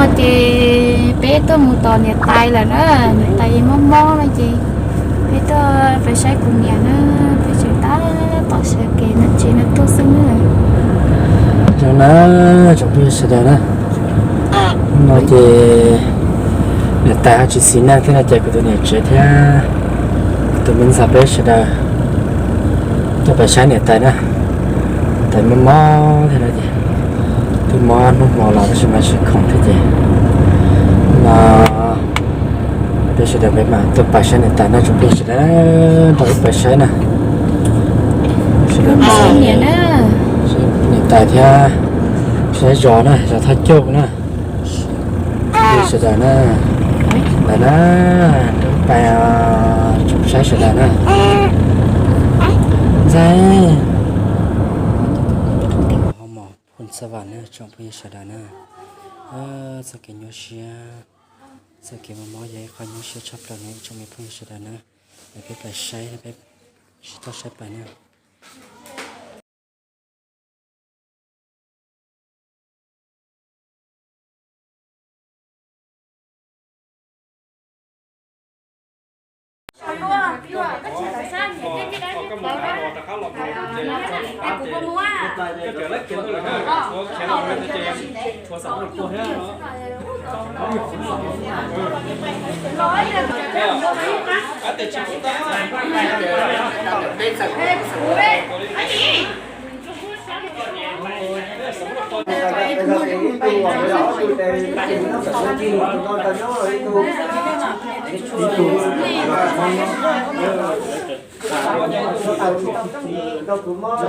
Ces peb tuaj mus tos niam tais lawm na, niam tais mob mob no ces peb tuaj pais saib kuv niam na, peb tseem tab tom sawv kev no tsis no tuaj xwb na. Zoo na, tsoom phooj ywg sawv daws na, no ces niam tais ho tsis xis neej thiab no ces kuv tus niam tsev thiab kuv tus me ntxhais peb sawv daws tuaj pais saib niam tais na. Niam tais mob mob thiab no ces twb mob hnub hmo los tab sis mas tsis khoom thiab ces no peb sawv daws peb mam tuaj pais saib niam tais na, tsoom phooj ywg sawv daws nrog wb pais saib na. Sawv daws pais saib niam na, niam tais thiab saib zos na, zos Thaj Cauj na. Phooj ywg sawv daws na, lawm na, nrog wb pais, tsoom saib sawv daws na. Ntxhais, ho mos phoo xab vam na, tsoom phooj ywg sawv daws na, txoj kev nyuaj siab, txoj kev mob mob yog ib qho nyuaj siab tshaj plaws na ib tsoom me phooj ywg sawv daws na. Lawm peb pais saib, peb sib toj saib pais na. Tam sim no kuv niam muab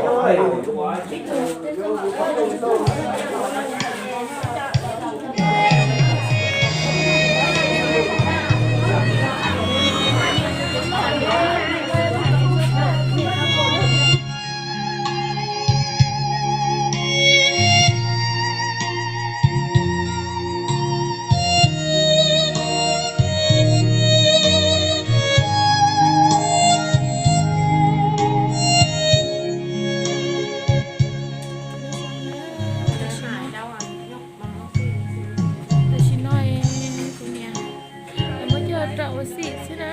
coj rau ua xim xwb na.